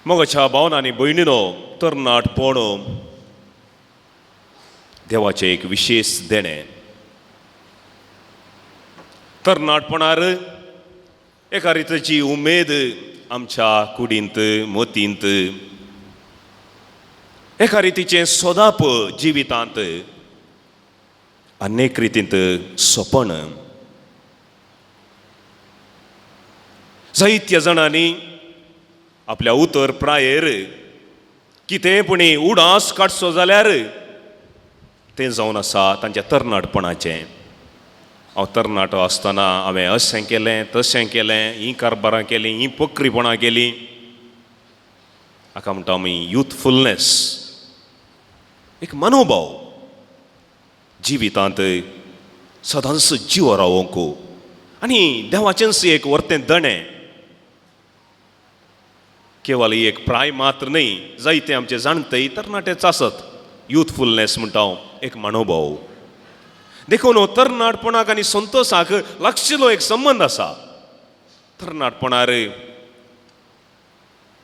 मोगाच्या भावना आनी भयणीनो, तरणाटपण देवाचें एक विशेश देणें. तरणाटपणार एका रितीची उमेद आमच्या कुडींत मतींत, एका रितीचें सोदाप जिवितांत, अनेक रितींत सपन. जायत्या जाणांनी आपल्या उतर प्रायेर कितें पुणी उडास काडचो जाल्यार तें जावन आसा तांच्या तरणाटपणाचें. हांव तरणाटो आसतना हांवें अशें केलें, तशें केलें, हीं कारबारां केलीं, हीं पोकरीपणां केलीं. हाका म्हणटा आमी युथफुलनेस, एक मनोभाव जिवितांत सदांच जिवो रावोंक आनी देवाचेंच एक वर्तें दणें. केवल ही एक प्राय मात्र न्हय, जायते आमचे जाणटे तरणाटेच आसत. युथफुलनेस म्हणटा हांव, एक मनोभाव. देखून तरणाटपणाक आनी संतोशाक लागशिल्लो एक संबंद आसा. तरणाटपणार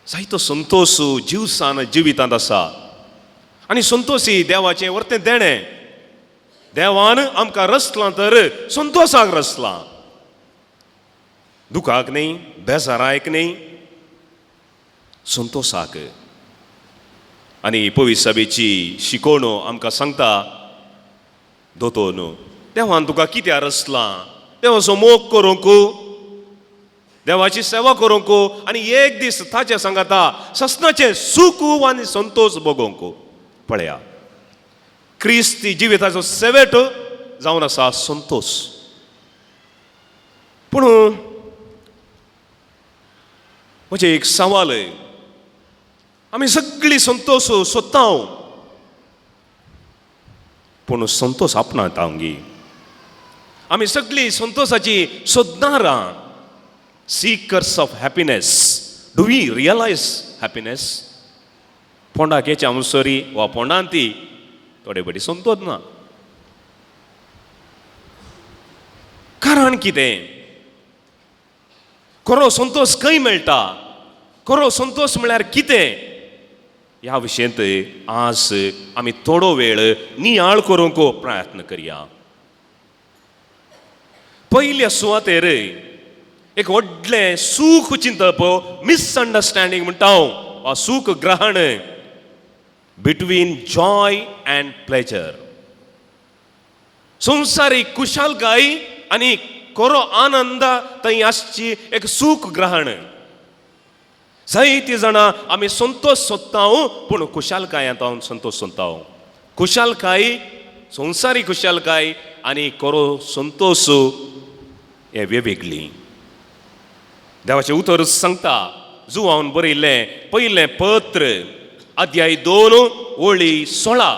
जायतो संतोश जिवसान जिवितांत आसा आनी संतोशी देवाचें वर्तें देणें. देवान आमकां रचलां तर संतोशाक रचलां, दुखाक न्ही, बेजारायक न्ही, संतोशाक. आनी पवित्र सभेची शिकवण आमकां सांगता, दोतोन देवान तुका कित्याक रचलां? देवाचो मोग करूंक, देवाची सेवा करूंक आनी एक दीस ताचें सांगाता ससनाचें सूख आनी संतोश भोगोवंक. पळया, क्रिस्ती जिविताचो सेवेट जावन आसा संतोश. पूण म्हजें एक सवाल, आमी सगळीं संतोश सोदता, पूण संतोश आपणात आमगी? आमी सगळीं संतोशाची सोदणारां, seekers of happiness. Do we realise happiness? फोंडाक येच्या Amsari वा फोंडांत ती थोडे फावटी संतोश ना. कारण कितें? खरो संतोश खंय मेळटा? खरो संतोश म्हळ्यार कितें? ह्या विशयंत आज आमी थोडो वेळ नियाळ करूंक प्रयत्न करया. पयल्या सुवातेर एक व्हडलें सूख चिंतप, मिसअंडरस्टँडींग म्हणटा हांव, वा सूख ग्रहण, बिटवीन जॉय अँड प्लेजर. संवसारीक खुशालकाय आनी खरो आनंद थंय आसची एक सूख ग्रहण. जायतीं जाणां आमी संतोश सोदता, पूण खुशालकायांत हांव संतोश सोदता. खुशालकाय, संवसारीक खुशालकाय आनी खरो संतोश हे वेगवेगळी. देवाचें उतर सांगता, जुवान बरयल्लें पयलें पत्र अध्याय 2 ओळी 16,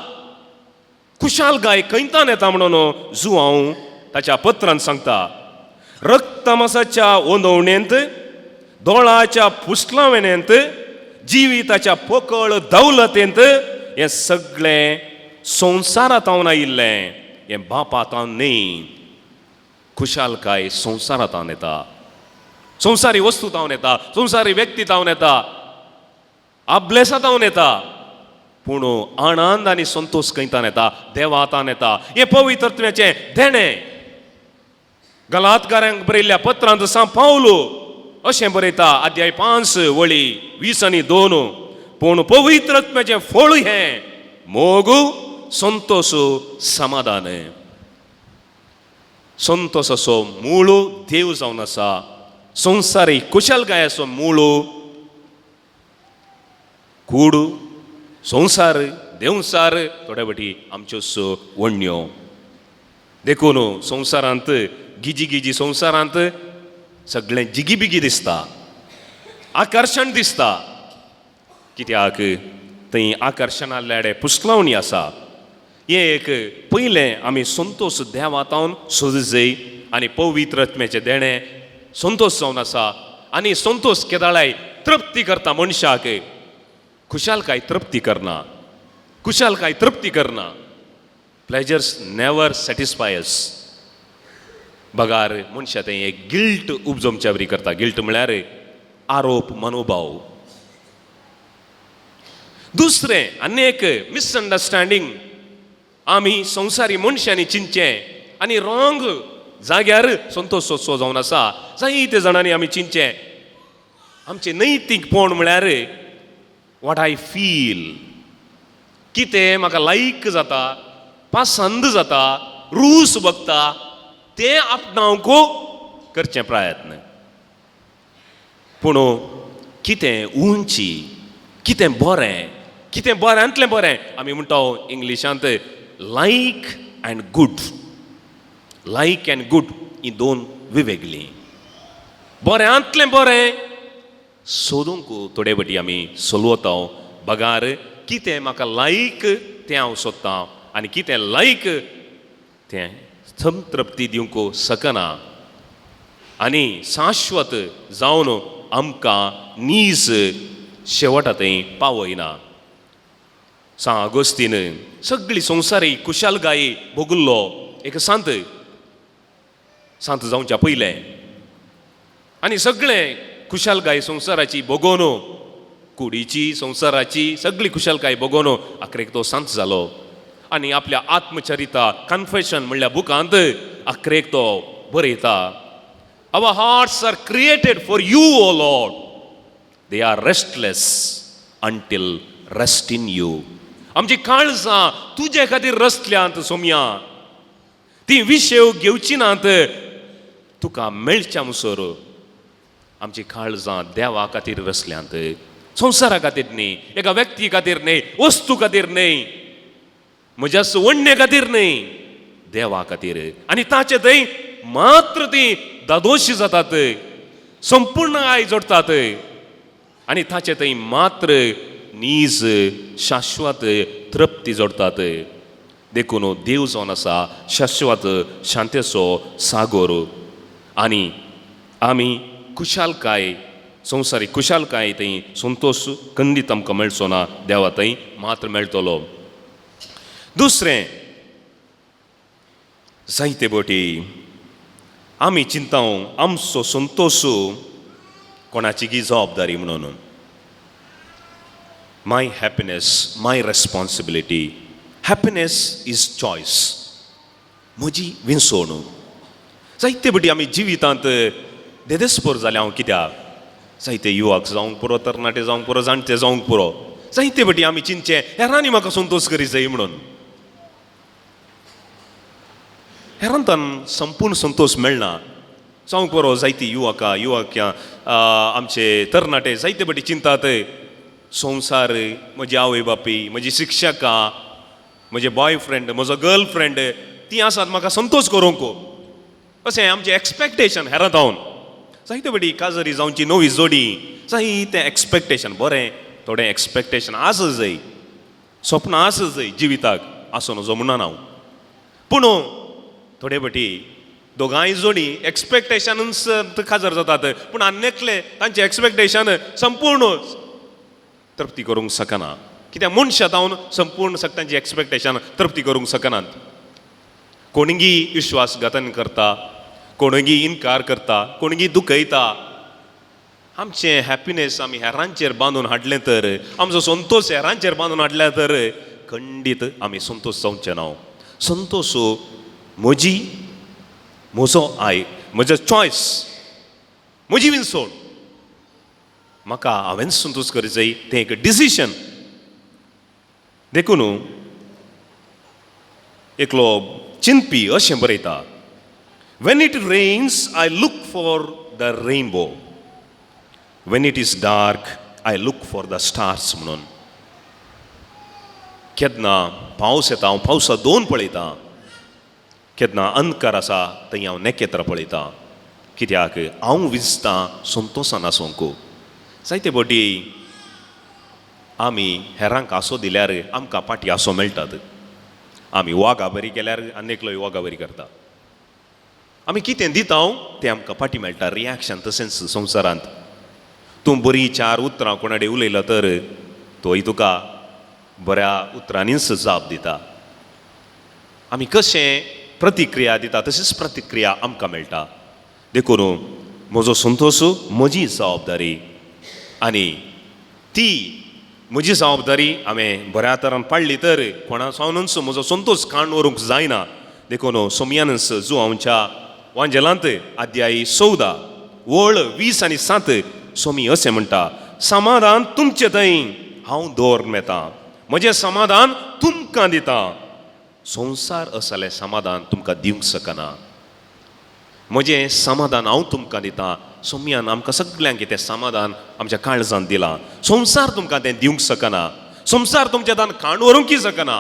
खुशालकाय खंयतान येता म्हणून जुवांव ताच्या पत्रान सांगता, रक्तमासाच्या ओंदवणेंत, दोळाच्या पुसलावेणेंत, जिविताच्या पोकळ दौलतेंत, हें सगळें संवसारांत आयिल्लें, हें बापांत न्हय. खुशालकाय संवसारांत येता, संवसारी वस्तू तावन येता, संवसारी व्यक्ती तावन येता, आब्लेसा तावन येता. पूण आनंद आनी संतोश खंयतान येता? देवातान येता. हें पवित्रत्वाचें देणें. गलातकारांक बरयल्ल्या पत्रांत सांत पावलो अशें बरयता, अध्याय 5 वळी 20 आनी 2, पूण पवित्रत्वाचें फळ हें मोग, संतोश, समाधान. संतोशाचो मूळ देव जावन आसा. संवसारीक खुशालकायाचो मूळ कूड, संवसार, देंवसार, थोडे फावटी आमच्यो वण्यो. देखून संवसारांत गिजी गिजी, संवसारांत सगळें जिगीबिगी दिसता, आकर्शण दिसता. कित्याक थंय आकर्शणाल्याडे पुसलावणी आसा. हें एक पयलें आमी संतोश देवातावन सोदजय आनी पवित्र आत्म्याचें देणें संतोश जावन आसा. आनी संतोश केदाळाय तृप्ती करता मनशाक, खुशालकाय तृप्ती करना, खुशालकाय तृप्ती करना. Pleasures never सॅटिस्फायस. बगार मनशा तें एक गिल्ट उपजमच्या बरी करता. गिल्ट म्हळ्यार आरोप, मनोभाव. दुसरें आनी एक मिसअंडरस्टँडींग, आमी संवसारी मनशांनी चिंतचें आनी रॉंग जाग्यार संतोश सोदचो जावन आसा. जायते जाणांनी आमी चिंतचें आमचें नैतीकपण म्हळ्यार what I feel, कितें म्हाका लायक जाता, पसंद जाता, रूस बगता तें आपणावंक करचें प्रयत्न. पूण कितें उंची, कितें बरें, कितें बऱ्यांतलें बरें, आमी म्हणटा इंग्लिशांत like and good. Like and good ही दोन वेगळीं. बऱ्यांतलें बरें सोदूंक थोडे फावटी आमी सोलवता, बगार कितें म्हाका लायक तें हांव सोदतां आनी कितें लायक तें संतृप्ती दिवंक शकना आनी शाश्वत जावन आमकां नीज शेवटा थंय पावयना. सां आगोस्तीन सगळी संवसारी खुशालकाय भोगल्लो एक सांत, सांत जावच्या पयलें आनी सगळें खुशालकाय संवसाराची भोगोवन, कुडीची संवसाराची सगळी खुशालकाय भोगोवन आखरेक तो सांत जालो आनी आपल्या आत्मचरिता कन्फेशन म्हणल्या बुकांत आखरेक तो बरयता, Our hearts are created for you, O Lord. They are restless until rest in you. आमची काळजां तुजे खातीर रसल्यांत सोमया, ती विशेव घेवची नात तुका मेळच्या मुसर. आमची काळजां देवा खातीर रसल्यांत, संवसारा खातीर न्ही, एका व्यक्ती खातीर न्ही, वस्तू खातीर न्ही, म्हज्या वण्णे खातीर न्ही, देवा खातीर. आनी ताचे थंय मात्र ती दादोशी जातात, संपूर्ण I जोडटात आनी ताचे थंय मात्र नीज शाश्वत तृप्ती जोडटात. देखून देव जावन आसा शाश्वत शांतेचो सागोर आनी आमी खुशालकाय संवसारीक खुशालकाय थंय संतोश खंडीत आमकां मेळचो ना, देवा थंय मात्र मेळटलो. दुसरें, जायते बोटी आमी चिंता आमचो संतोश कोणाची गी जबाबदारी म्हणून. My happiness my responsibility, happiness is choice, म्हजी विंचवणूक. जायते फावटी आमी जिवितांत देदेस्पोर जालें हांव कित्याक, जायते युवक जावंक पुरो, तरणाटे जावंक पुरो, जाणटे जावंक पुरो, जायते फावटी आमी चिंतचें हेरांनी म्हाका संतोश करी जाय म्हणून. हेरांतान संपूर्ण संतोश मेळना जावंक पुरो. जायती युवकां युवक्यां आमचे तरणाटे जायते फावटी चिंतात संवसार, म्हजी आवय बापूय, म्हजी शिक्षकां, म्हजे बॉयफ्रेंड, म्हजो गर्लफ्रेंड, ती आसात म्हाका संतोश करूंक, अशें आमचें एक्सपेक्टेशन हेरां जावन. जायते फावटी काजरी जावची नवी जोडी, जायतें एक्सपेक्टेशन, बरें थोडें एक्सपेक्टेशन आसा जाय, सपनां आसा जाय जिविताक, आसूं नजो म्हणना हांव, पूण थोडे फावटी दोगांय जोडी एक्सपेक्टेशनूच काजार जातात, पूण आनी एकले तांचें एक्सपेक्टेशन संपूर्ण तृप्ती करूंक शकना. कित्याक मनशां जावन संपूर्ण तांची एक्सपेक्टेशन तृप्ती करूंक शकनात. कोणगी विश्वासघातन करता, कोणगी इनकार करता, कोणगी दुखयता. आमचें हॅपिनेस आमी हेरांचेर बांदून हाडलें तर, आमचो संतोश हेरांचेर बांदून हाडल्या तर खंडीत आमी संतोश जावचे ना. संतोश म्हजी, म्हजो I, म्हजो चॉयस, म्हजी विंचवण, म्हाका हांवें संतोश करी जाय, तें एक डिसिशन. देखून एकलो चिंतपी अशें बरयता, When it rains I look for the rainbow, when it is dark I look for the stars. म्हणून केन्ना पावस येता हांव पावसा दोन पळयतां, केन्ना अंधकार आसा थंय हांव नखेत्रां पळयतां, कित्याक हांव विजतां संतोशान आसूंक. जायते फावटी आमी हेरांक आसो दिल्यार आमकां पाटी आसो मेळटात. आमी वागा बरी केल्यार आनी एकलोय वागा बरी करता. आमी कितें दिता तें आमकां फाटी मेळटा, रिएक्शन. तशेंच संवसारांत तूं बरी चार उतरां कोणा कडेन उलयलो तर तोय तुका बऱ्या उतरांनीच जाप दिता. आमी कशें प्रतिक्रिया दिता तशीच प्रतिक्रिया आमकां मेळटा. देखून म्हजो संतोश म्हजी जबाबदारी आनी ती म्हजी जबाबदारी हांवें बऱ्या तरान पाळ्ळी तर कोणा सावनूच म्हजो संतोश काण व्हरूंक जायना. देखून सोमयानच जुवांच्या वांजेलांत अध्यायी 14 वळ 20 आनी 7 सोमी अशें म्हणटा, समाधान तुमचे थंय हांव दवरून येता, म्हजें समाधान तुमकां दिता. संवसार असलें समाधान तुमकां दिवंक शकना, म्हजें समाधान हांव तुमकां दिता. सोमयान आमकां सगल्यांक तें समाधान आमच्या काळजांत दिलां. संवसार तुमकां तें दिवंक शकना, संवसार तुमच्या दान काण व्हरूंकय शकना.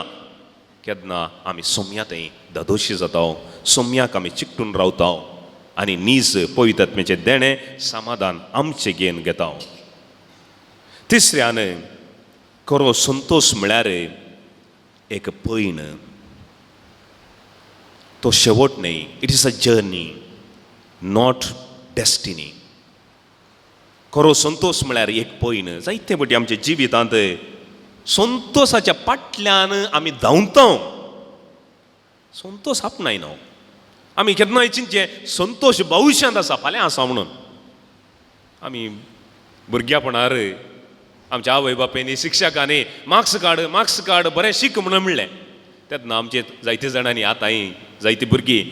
केन्ना आमी सोमया थंय दादोशी जाता, सोमयाक आमी चिकटून रावता आनी नीज पवित्र देणें समाधान आमचें घेवन घेता. तिसऱ्यान खरो संतोश म्हळ्यार एक पयण, तो शेवट न्हय. It is a journey, not destiny. खरो संतोश म्हळ्यार एक पयण. जायते फावटी आमच्या जिवितांत संतोशाच्या फाटल्यान आमी धांवता, संतोश आपणायना. आमी केन्नाय चिंतचें संतोश भविश्यांत आसा, फाल्यां आसा म्हणून. आमी भुरग्यापणार आमच्या आवय बापायनी शिक्षकांनी मार्क्स काड, मार्क्स काड, बरें शीक म्हणून म्हणलें. तेन्ना आमचे जायते जाणांनी आतांय जायतीं भुरगीं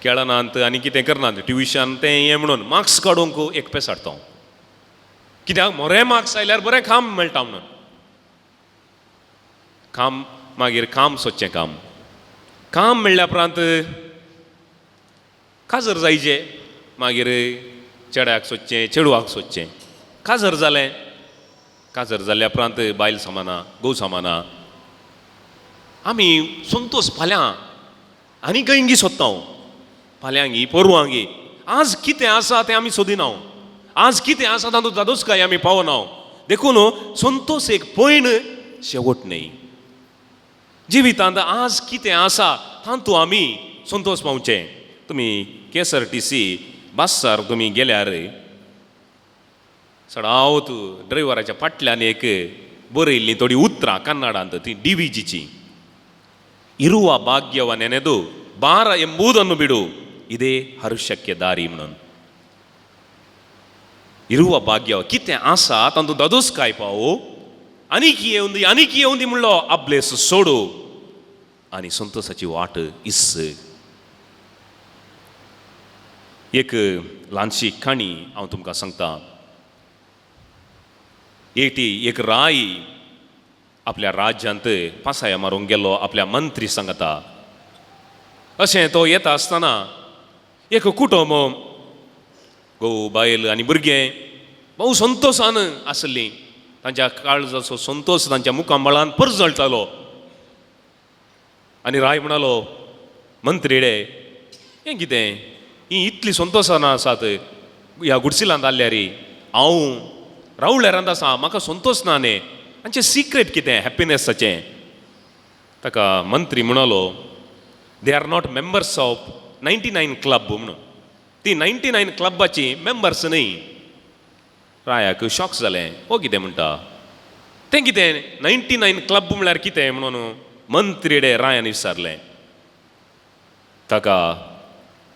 खेळनात आनी कितें करनात, ट्युशन तें हें म्हणून मार्क्स काडूंक एक पेसाडटा. कित्याक बरें मार्क्स आयल्यार बरें काम मेळटा म्हणून. काम मागीर काम सोदचें, काम काम मेळ्ळ्या उपरांत काजर जायचे, मागीर चेड्याक सोदचें, चेडवाक सोदचें. काजर जालें, काजर जाल्या उपरांत बायल समाना, घोव समाना. आमी संतोश फाल्यां आनी खंयगी सोदता, फाल्यांगी पोरवांगी. आज कितें आसा तें आमी सोदिना, आज कितें आसा तातूंत दादोसकाय आमी पावना. देखून संतोश एक पयण, शेवट न्हय. जिवितांत आज कितें आसा तातूंत आमी संतोश पावचें. तुमी KSRTC बसार तुमी गेल्यार चडावत ड्रायव्हराच्या फाटल्यान एक बरयल्लीं थोडीं उतरां कन्नडांत, ती DVGची. ಇರುವ ಭಾಗ್ಯವ ನೆನೆದು ಭಾರ ಎಂಬುದನ್ನು ಬಿಡು, ಇದೇ ಹರ್ಷಕ್ಕೆ ದಾರಿ म्हणून. ಇರುವ ಭಾಗ್ಯ कितें आसा तातूंत दादोसकाय पावो, आनीक येवंदी आनीक येवंदी म्हणलो अब्लेस सोडू आनी संतोशाची वाट इस्स. एक ल्हानशी काणी हांव तुमकां सांगता. एकटी एक राय आपल्या राज्यांत पासाया मारूंक गेलो आपल्या मंत्री सांगता. अशें तो येता आसतना एक कुटुंब, घोव बायल आनी भुरगें भोव संतोशान आसलीं. तांच्या काळजाचो संतोश तांच्या मुखामळान परजळटालो. आनी राय म्हणालो, मंत्री रे, हें कितें ही इतली संतोशान आसात ह्या गुडसिलांत आसल्यार, हांव रावळेरांत आसा, म्हाका संतोश ना न्ही, तांचें सिक्रेट कितें हॅप्पिनॅसाचें? ताका मंत्री म्हणालो, they are not members of 99 club म्हणून. ती 99 क्लबाची मेंबर्स न्हय. रायाक शॉक जालें, हो कितें म्हणटा तें कितें 99 क्लब म्हळ्यार कितें म्हणून मंत्री डे रायान विचारलें. ताका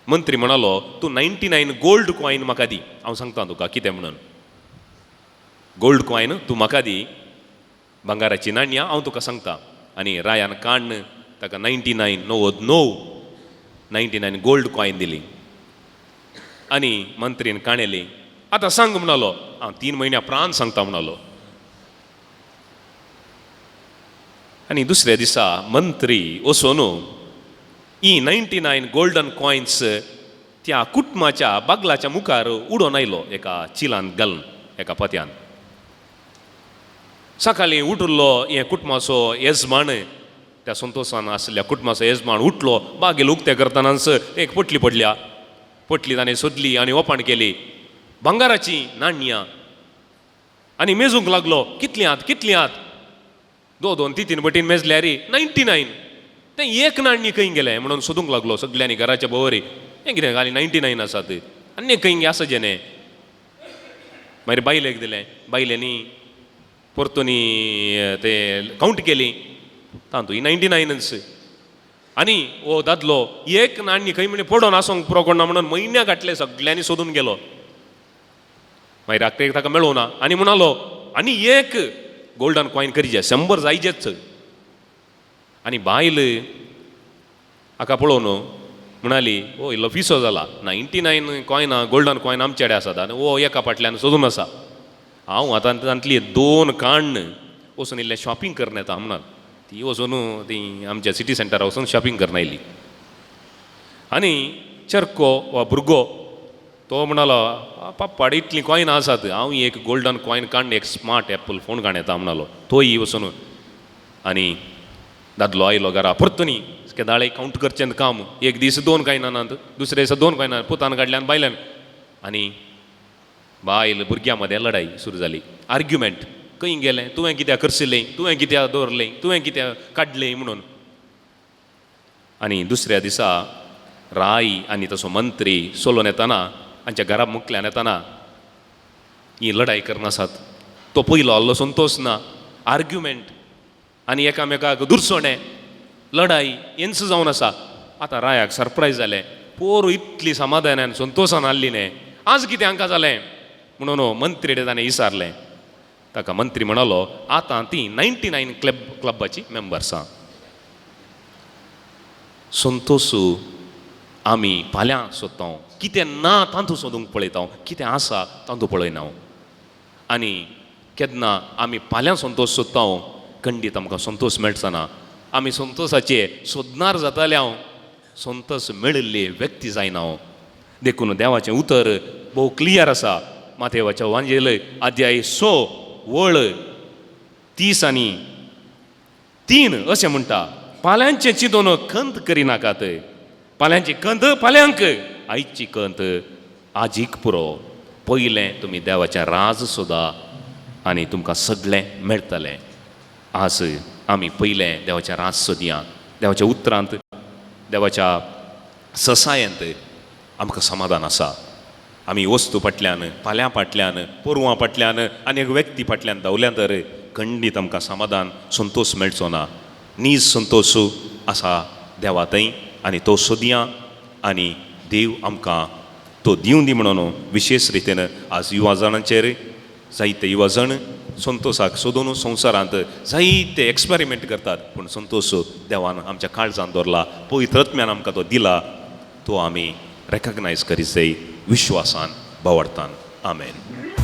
मंत्री म्हणालो, तूं 99 गोल्ड कॉयन म्हाका दी, हांव सांगता तुका कितें म्हणून. गोल्ड कॉयन तूं म्हाका दी, भांगाराची नाणयां, हांव तुका सांगता. आनी रायान काण्ण ताका 99 99 99 गोल्ड कॉयन दिली. आनी मंत्रीन काणेली, आतां सांग म्हणालो, हांव 3 म्हयन्या प्राण सांगता म्हणालो. आनी दुसऱ्या दिसा मंत्री वचून ही 99 गोल्डन कॉयन्स त्या कुटुंबाच्या बागलाच्या मुखार उडोवन आयलो एका चिलान घालून, एका पत्यान. सकाळीं उठलो हे कुटुंबाचो येजमान, त्या संतोशान आशिल्ल्या कुटुंबाचो येजमान उठलो, बागेल उक्तें करतनाच एक पोटली पडल्या. पोटली ताणें सोदली आनी ओपण केली, भांगाराची नाणयां. आनी मेजूंक लागलो, कितलीं आत कितलीं आत, 2 2 3 3 बटीन मेजल्यार 99. तें एक नाणणी खंय गेलें म्हणून सोदूंक लागलो सगल्यांनी घराच्या भोंवरी, हें कितें घाली 99 आसात आनी खंय आसा जेणे. मागीर बायलेक दिलें, बायलेंनी परतून ते कावंट केली, तातूंत 99च. आनी हो दादलो एक नाणणी खंय म्हणजे पडोन आसूंक पुरो कोण ना म्हणून म्हयन्या घातले सगल्यांनी सोदून गेलो. मागीर रातक ताका मेळूं ना आनी म्हणालो, आनी एक गोल्डन कॉयन करीजे, 100 जायजेच. आनी बायल हाका पळोवन म्हणाली, ओ इल्लो पिसो जाला, 99 कॉयनां गोल्डन कॉयन आमचे कडेन आसात आनी ओ एका फाटल्यान सोदून आसा. हांव आतां तांतली 2 काण्ण वचून इल्लें शॉपिंग करून येता म्हणाल. ती वचून ती आमच्या सिटी सेंटरा वचून शॉपिंग करून आयली. आनी चरको वा भुरगो तो म्हणालो, पप्पा इतलीं कॉयनां आसात, हांव एक गोल्डन कॉयन काडून एक स्मार्ट एप्पल फोन काडून येता म्हणालो. तोय वचून आनी दादलो आयलो घरा परतून केदाळे कावंट करचें काम. एक दीस 2 कॉयनां नात, दुसरे दिसा 2 कॉयनां, पुतान काडल्यान बायल्यान. आनी बायल भुरग्यां मदें लडाई सुरू जाली, आर्ग्युमेंट. खंय गेलें तुवें, कित्याक करशिल्लें तुवें, कित्याक दवरलें तुवें, कित्याक काडलें म्हणून. आनी दुसऱ्या दिसा राय आनी तसो मंत्री सोलोन येताना आमच्या घरा मुखल्यान येताना ही लडाई करनासात. तो पयलो आहलो संतोश ना, आर्ग्युमेंट आनी एकामेकाक दुरसोणें, लडाई हेंच जावन आसा. आतां रायाक सरप्रायज जालें, पोर इतली समाधानान संतोशान आहली न्ही, आज कितें हांकां जालें म्हणून मंत्री ताणें विचारलें. ताका मंत्री म्हणालो, आतां ती 99 क्लबाची मेंबर्स आसा. संतोश आमी फाल्यां सोदता, कितें ना तातूंत सोदूंक पळयता, कितें आसा तातूंत पळयना. आनी केन्ना आमी फाल्यां संतोश सोदता, खंडीत आमकां संतोश मेळचना. आमी संतोशाचे सोदणार जाताले, हांव संतोश मेळिल्ली व्यक्ती जायना. देखून देवाचें उतर भोव क्लियर आसा. माथेवाच्या वांजेल अध्याय 6 वळ 30 आनी 3 अशें म्हणटा, पाल्यांचें चिंतून खंत करिनाकात, पाल्यांची खंत पाल्यांक, आयची खंत आजीक पुरो. पयलें तुमी देवाचें राज सोदा आनी तुमकां सगळें मेळटलें. आज आमी पयलें देवाचें राज सोदया. देवाच्या उतरांत, देवाच्या ससायेंत आमकां समाधान आसा. आमी वस्तू फाटल्यान, पाल्यां फाटल्यान, पोरवां फाटल्यान आनी एक व्यक्ती फाटल्यान धांवल्या तर खंडीत आमकां समाधान संतोश मेळचो ना. नीज संतोश आसा देवा थंय आनी तो सोदया आनी देव आमकां तो दिवं दी म्हणून विशेश रितीन आज युवा जाणांचेर जायते युवा जाण संतोशाक सोदून संवसारांत जायते एक्सपेरिमेंट करतात, पूण संतोश देवान आमच्या काळजान दवरला, पवित्र आत्म्यान आमकां तो दिला, तो आमी रेकग्नायज करीत जाय विश्वासान, भावार्थान. आमेन.